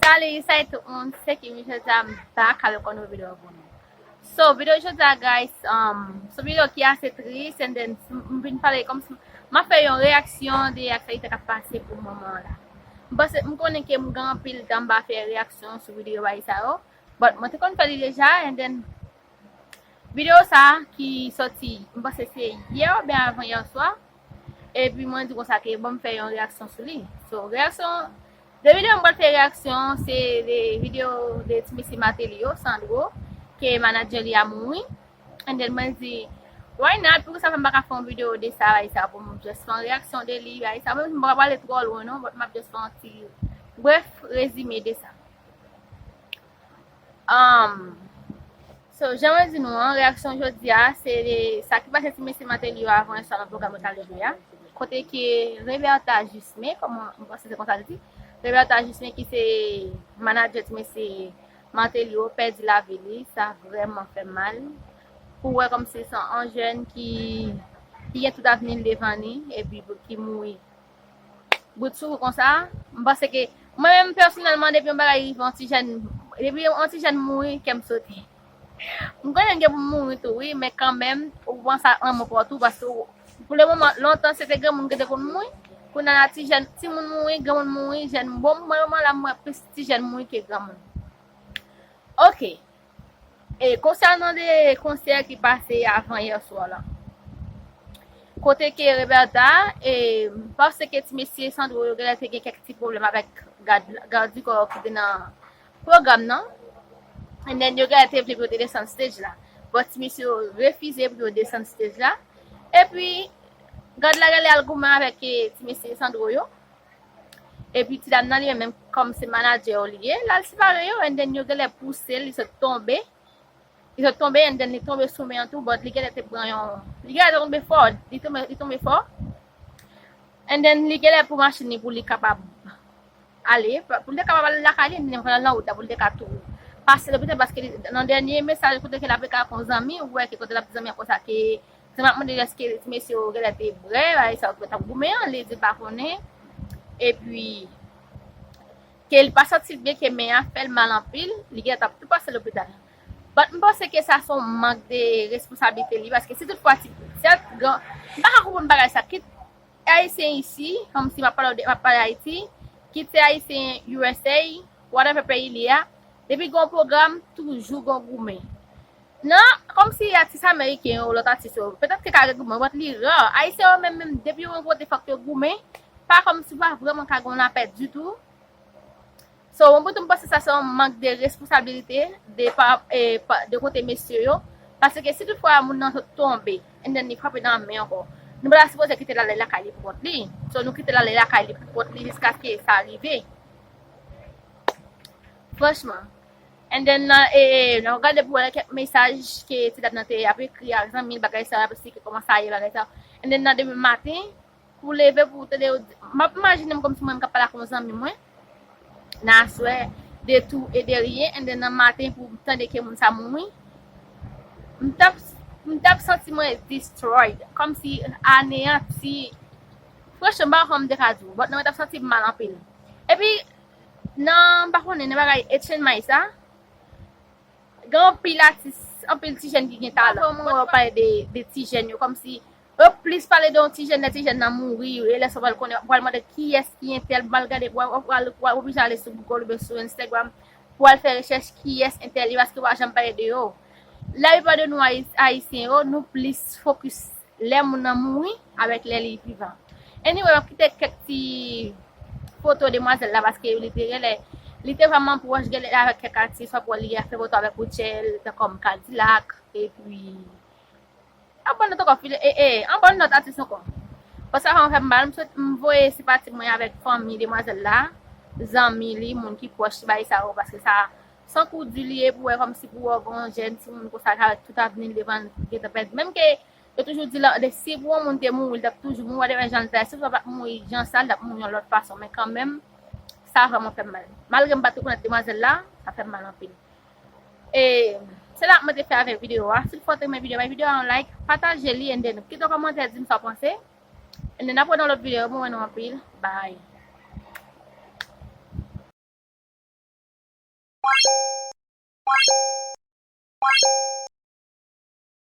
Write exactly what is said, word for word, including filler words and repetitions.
Salut, salut tout moun, se Kimi, jodi a m back avèk yon nouvo videyo pou nou. So, videyo jodi a, guys, um, se yon videyo ki ase tris, and then m m vin pale kòmsi m ap fè yon reyaksyon de aktyalite k ap pase pou moman an la. M panse, m konnen ke m gen anpil tan m pa fè reyaksyon sou videyo bagay sa yo, but mwen te konn fè li deja, and then videyo sa ki sòti, m panse se yè oubyen avan yè swa, epi mwen di konsa ke bon m fè yon reyaksyon sou li. So, reyaksyon, de videyo m pral fè reyaksyon, se de videyo de ti mesye Martelly yo, Sandro, ke manadjè li a mouri. And then mwen di, why not? Poukisa m pa ka fè yon videyo de sa, bagay sa, pou m just fè yon reyaksyon de li, bagay sa. Mwen m pa pral ale twò lwen non, but m ap just fè yon ti brèf rezime de sa. Um, so, jan mwen di nou an, reyaksyon jodi a, se de sa ki pase ti mesye Martelly yo avan yè swa nan pwogram yo t al jwe a. Kote ke Reberta Jusme, kòman, m panse se konsa l di, Reberta Jusme ki se manadjè ti mesye Martelly yo pèdi lavi li, sa vrèman fè mal. Pou wè kòmsi se yon jèn ki, ki gen tout avni l devan li, epi ki mouri bout sou ou konsa, m panse ke, mwen menm pèsonèlman, depi yon bagay rive yon ti jèn, depi yon ti jèn mouri, kè m sote. M konnen m gen pou m mouri tou, wi, men kanmenm, ou panse a lanmò pa w tou, paske w, pou le moman, lontan, se te granmoun ki te konn mouri, kounye a la, ti jèn, timoun mouri, granmoun mouri, jèn, bon, mwen, moman la, m wè plis ti jèn mouri ke granmoun. Ok. E konsènan de konsè ki pase avan yè swa la, kote ke Reberta, e, m panse ke ti mesye Sandro yo genlè te gen kèk ti pwoblèm avèk gad, gad di kò ki te nan pwogram nan. And then yo genlè te vle pou yo te desann stage la. But ti mesye yo refize pou yo desann stage la. Epi, gad la genlè al goumen avèk, e, ti mesye Sandro yo. Epi ti dam nan li menm, menm kòm se manadjè yo li ye, l al separe yo, and then yo genlè pouse l, li sot tonbe. Li sot tonbe, and then li tonbe sou men an tou, but li genlè te pran yon, li genlè te tonbe fò, li tonbe, li tonbe fò. And then li genlè pou machin li pou li kapab ale, pou li te kapab ale lakay li, and then pandan l nan wout la, pou li te ka tou pase lopital, paske li, nan dènye mesaj kote ke l ap rekale ak yon zanmi, ou wè ke kote l ap di zanmi an konsa ke zanmi ap mande èske ti mesye yo genlè te prè, bagay sa yo ki t ap goumen an, li di l pa konnen. Epi, ke li pa santi l byen, ke men an fè l mal anpil, li genlè t ap tou pase lopital. But m panse ke sa se yon mank de responsablite li, paske si tout fwa ti, sèt gran, m pa ka konprann bagay sa, kit Ayisyen isi, kòmsi m ap pale de, m ap pale Ayiti, kit se Ayisyen U S A, whatever peyi li a, depi gen yon pwogram, toujou gen yon goumen. Nan, kòmsi atis ameriken yo, lòt atis yo, petèt ke ka gen goumen, but li ra. Ayisyen yo menm, menm, depi yo rankontre fòk yo goumen, pa kòmsi pa vrèman ka gen yon lapè ditou. So, mwen pou tou m panse sa se yon mank de responsabilite de pa, e, pa, de kote mesye yo. Paske si tout fwa moun nan sot tonbe, and then li frape nan men ankò, nou pa ta sipoze kite l ale lakay li pou kont li. So, nou kite l ale lakay li pou kont li jiskaske sa rive. Franchman. And then, nan, e, e, nan gade pou wè kèk mesaj ke ti dam nan te ap ekri ak zanmi l, bagay sa, ap esplike kòman sa ye, bagay sa. And then, nan demen maten, pou leve pou tande yo di, m ap imajine m kòmsi mwen menm k ap pale ak yon zanmi mwen nan aswè de tou e de ryen, and then nan maten pou m tande ke moun sa mouri, m t ap, m t ap santi mwen destroyed, kòmsi aneyanti. Franchman, m pa konn kòman m te ka di w, but non, mwen t ap santi m mal anpil. Epi, nan, m pa konnen, nan bagay H N M I sa, gen anpil atis, anpil ti jèn ki gen talan. Mwen wè yo pale de, de ti jèn yo, kòmsi yo plis pale de yon ti jèn, lè ti jèn nan mouri, e lè sa w pral konnen, w pral mande kiyès ki entèl, w pral gade, w pral, w pral, w pral oblije ale sou Google oubyen sou Instagram pou al fè rechèch kiyès entèl ye, paske yo pa janm pale de yo. Laplipa de nou Ayi-, Ayisyen yo, nou plis fokis lè moun nan mouri avèk lè li vivan. Anyway, m ap kite kèk ti foto demwazèl la paske li te genlè, li te vrèman pwòch genlè avèk kèk atis, w ap wè li ap fè foto avèk Rutshelle, tankou Kadilak, epi anpil lòt ankò, e, e, anpil lòt atis ankò. Bon, sa fè m fè m mal, m swete, m voye senpati mwen avèk fanmi demwazèl la, zanmi li, moun ki pwòch li, bagay sa yo, paske sa se yon kou di li ye pou wè kòmsi pou wè yon jèn timoun konsa ki avèk tout avni l devan l gentan pèdi. Menm ke yo toujou di la, de, si pou yon moun te mouri, li t ap toujou mouri, whatever jan l fè, si l pa t mouri jan sa, li t ap mouri yon lòt fason, men kanmenm, sa vrèman fè m mal. Malgre m pa t rekonèt demwazèl la, sa fè m mal anpil. E se la mwen te fè avèk videyo a. Si w fò te renmen videyo, bay videyo a yon like, pataje li, and then kite yon kòmantè, di m sa w panse. And then n ap wè nan lòt videyo, mwen renmen nou anpil. Bye.